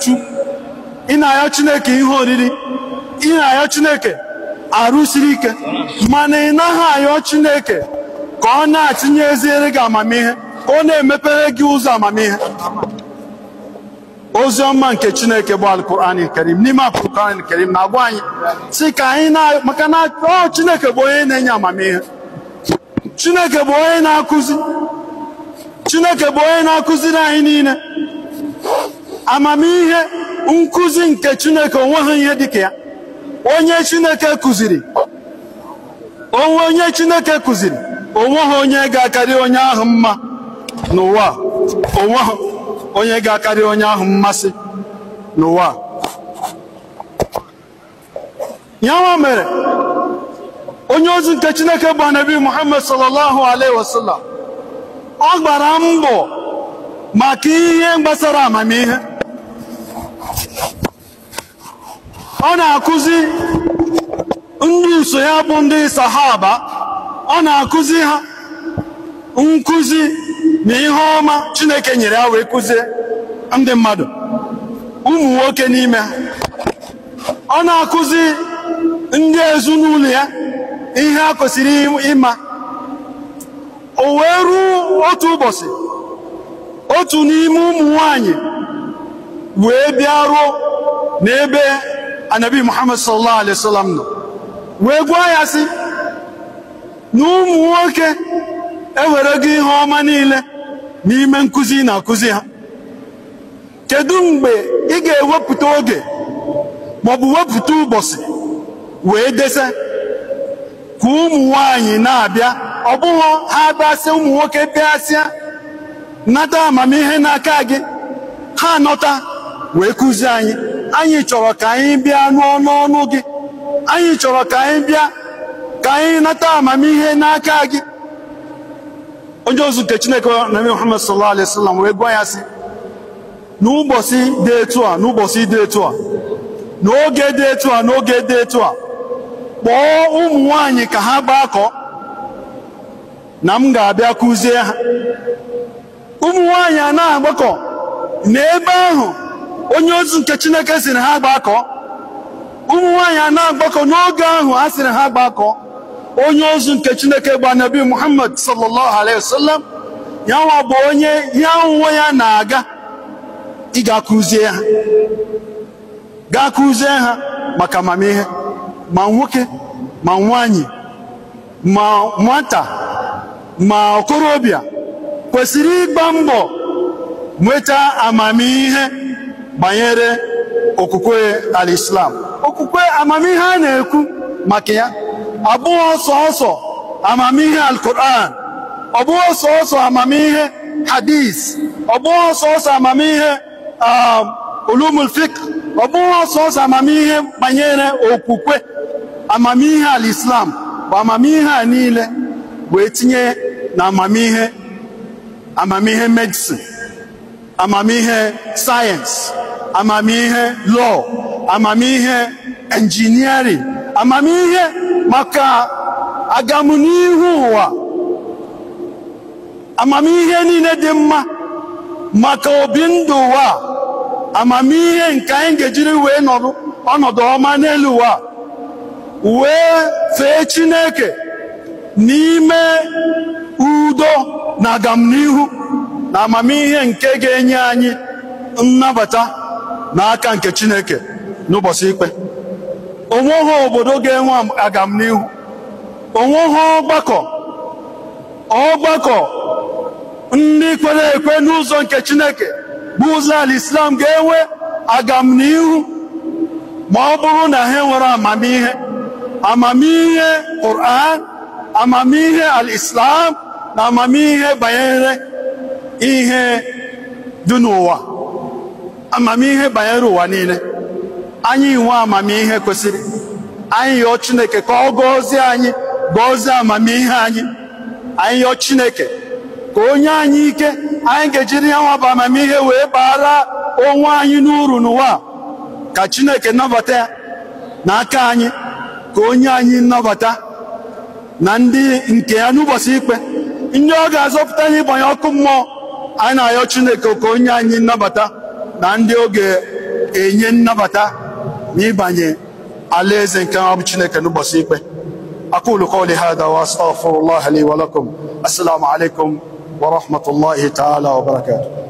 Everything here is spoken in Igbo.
Ị na-ayọ Chineke ihe oriri, ị na-ayọ Chineke arụ siri ike, mana ị naghị ayọ Chineke ka ọ na-atinyeziere gị amamihe, ka ọ na-emepere gị ụzọ amamihe. Ozi ọma nke Chineke bụ Al-Qur'an Karim. N'ime Al-Qur'an Karim na-agwa anyị sị ka anyị na, maka na ọ Chineke bụ onye na-enye amamihe, Chineke bụ onye na-akụzi, Chineke bụ onye na-akụziri anyị niile amamihe. Nkụzi nke Chineke onweghị ihe dịka ya. Onye Chineke kụziri, onwe onye Chineke kụziri, onweghị onye ga-akarị onye ahụ mma n'ụwa, onweghị onye ga-akarị onye ahụ mmasị n'ụwa. Ya nwa mere onye ozi nke Chineke bụ Nabi Muhammad sallallahu alaihi wasallam, ọ gbara mbọ maka ihe gbasara amamihe. Ọ na-akụzi ndị uso ya bụ ndị sahaba, ọ na-akụzi ha nkụzi na ihe ọma Chineke nyere ya wee kụzie ndị mmadụ, ụmụ nwoke n'ime ha. Ọ na-akụzi ndị ezinụlọ ya ihe a kwesịrị ịma. O wee ruo otu ụbọchị, otu n'ime ụmụ nwanyị wee bịa ruo n'ebe Anabi Muhammad sallallahu alaihi wasallam nọ, wee gwa ya sị na ụmụ nwoke ewerego ihe ọma niile n'ime nkụzi na-akụzi ha. Kedu mgbe ị ga-ewepụta oge maọbụ wepụta ụbọchị wee dese ka ụmụ nwanyị na-abịa? Ọ bụghị ha bịasịa, ụmụ nwoke bịasịa nata amamihe n'aka gị, ha nọta wee kụzie anyị. Anyị chọrọ ka anyị bịa nụọ n'ọnụ gị, anyị chọrọ ka anyị bịa ka anyị nata amamihe n'aka gị. Onye ozi nke Chineke Nabi Muhammad sallallahu alaihi wasallam wee gwa ya sị, n'ụbọchị dị etu a, n'ụbọchị dị etu a, n'oge dị etu a, n'oge dị etu a, kpọọ ụmụ nwanyị ka ha gbakọ na m ga-abịa kụzie ha. Ụmụ nwanyị a na-agbakọ n'ebe ahụ onye ozi nke Chineke sịrị ha gbakọ. Ụmụ nwanyị a na-agbakọ n'oge ahụ a sịrị ha gbakọ. Onye ozi nke Chineke bụ Nabi Muhammad sallallahu alaihi wasallam, ya nwa bụ onye ya onwe ya na-aga ịga kụzie ha, gaa kụzie ha maka amamihe, ma nwoke ma nwanyị ma nwata ma okorobịa kwesịrị ịgba mbọ nweta amamihe banyere okwukwe al-Islam. Okwukwe amamihe a na-ekwu maka ya abụghị sọọsọ amamihe al-Qur'an, ọ bụghị sọọsọ amamihe hadith, ọ bụghị sọọsọ amamihe ulumul fiqh, ọ bụghị sọọsọ amamihe banyere okwukwe. Amamihe al-Islam bụ amamihe a niile wee tinye na amamihe, amamihe medicine, amamihe sayensị, amamihe law, amamihe engineering, amamihe maka agamnihu ụwa, amamihe niile dị mma maka obi ndụ ụwa, amamihe nke anyị ga-ejiri wee nọrọ ọnọdụ ọma n'elu ụwa, wee fee Chineke n'ime udo na agamnihu na amamihe nke ga-enye anyị nnabata n'aka nke Chineke n'ụbọchị ikpe. Onweghị obodo ga-enwe agamnihu, onweghị ọgbakọ ndị kwere ekwe n'ụzọ nke Chineke bụ ụzọ al-Islam ga-enwe agamnihu ma ọ bụrụ na ha nwere amamihe, amamihe Qur'an, amamihe al-Islam na amamihe banyere ihe dị n'ụwa, amamihe banyere ụwa niile. Anyị nwe amamihe kwesịrị anyị yọọ Chineke ka ọ gọzie anyị, gọzie amamihe anyị. Anyị yọọ Chineke ka onye anyị ike anyị ga-ejiri ya nwa bụ amamihe wee baara onwe anyị n'uru n'ụwa, ka Chineke nabata ya n'aka anyị, ka onye anyị nnabata na ndị nke ya n'ụbọchị ikpe, ndị ọ ga-azọpụta n'ịgbanye ọkụ mmụọ. Anyị na-ayọ Chineke ka onye anyị nnabata na ndị oge enye nnabata na ịbanye alaeze nke ọ bụ Chineke n'ụbọchị ikpe. Aqulu qawli hadha wa astaghfirullah li wa lakum. Assalamu alaikum wa rahmatullahi ta'ala wa barakatuh.